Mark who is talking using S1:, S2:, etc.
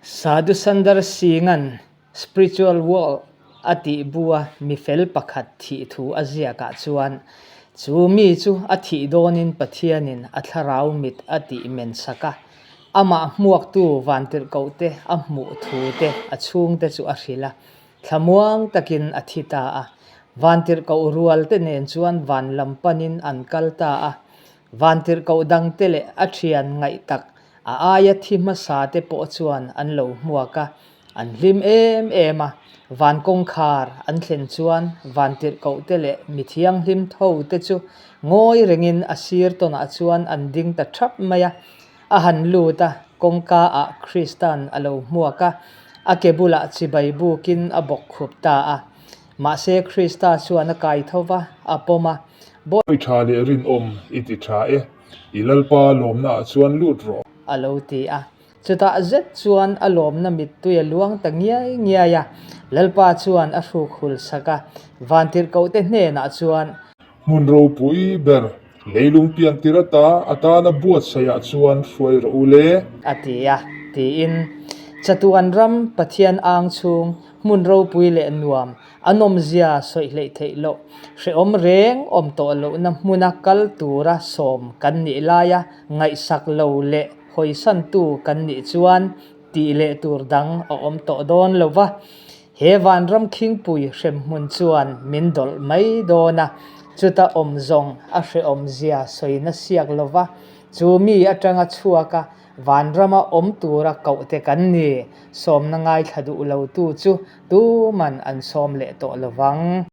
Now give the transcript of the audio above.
S1: Sadhu Sundar Singh-a'n Spiritual World a tih bua mi fel pakhat thih thu a ziakah chuan, chu mi chu a thih dawnin Pathianin a thlarau mit a tih men sak a, amah hmuaktu vantirhkohte a hmuh thu te a chhungte chu a hrilh a, thlamuang takin a thi ta a. Vantirhkoh rualte nen chuan van lam panin an kal ta a, vantirhkoh dangte leh a thian ngaih tak A aia thi hmasa te pawh chuan an lo hmuak a, an hlim em em a. Van kawngkhar an thlen chuan vantirhkoh te leh mi thianghlim tho te chu ngawi rengin a sir tawnah chuan an ding ta thap mai a. A han lut a, kawngka ah Krista'n a lo hmuak a, a ke bulah chibai bukin a bawk khup ta a. Mahse Krista chuan a kai tho va, a pawm a.
S2: Bawi tha leh rinawm i ti tha e. I Lalpa lawmnaah chuan lut rawh.
S1: A lo ti a. Chutah zet chuan a lawmna mittui a luang ta ngiai ngiai a. Lalpa chuan a hruk hul sak a. Vantirhkohte hnenah chuan.
S2: Hmun ropui ber, leilung pian tir ata atana buatsaihah chuan hruai rawh u le.
S1: A ti a, tiin Chatuan ram Pathian ang chhung hmun ropui leh nuam A nawmzia sawi hleih theih loh, hrehawm reng awm tawh lohna hmuna kal tura sawm kan nih laia ngaihsak lo leh hawisantu kan nih chuan tih leh tur dang a awm tawh dawn lo va. He vanram khingpui hremhmun chuan min dawlh mai dawn a, chuta awm zawng a hrehawmzia sawina siak lo va, chu mi atanga chhuak a Vanrama awm tura kohte kan ni, sawmna ngaithla duh lotu chu tuman an sawm leh tawh lovang.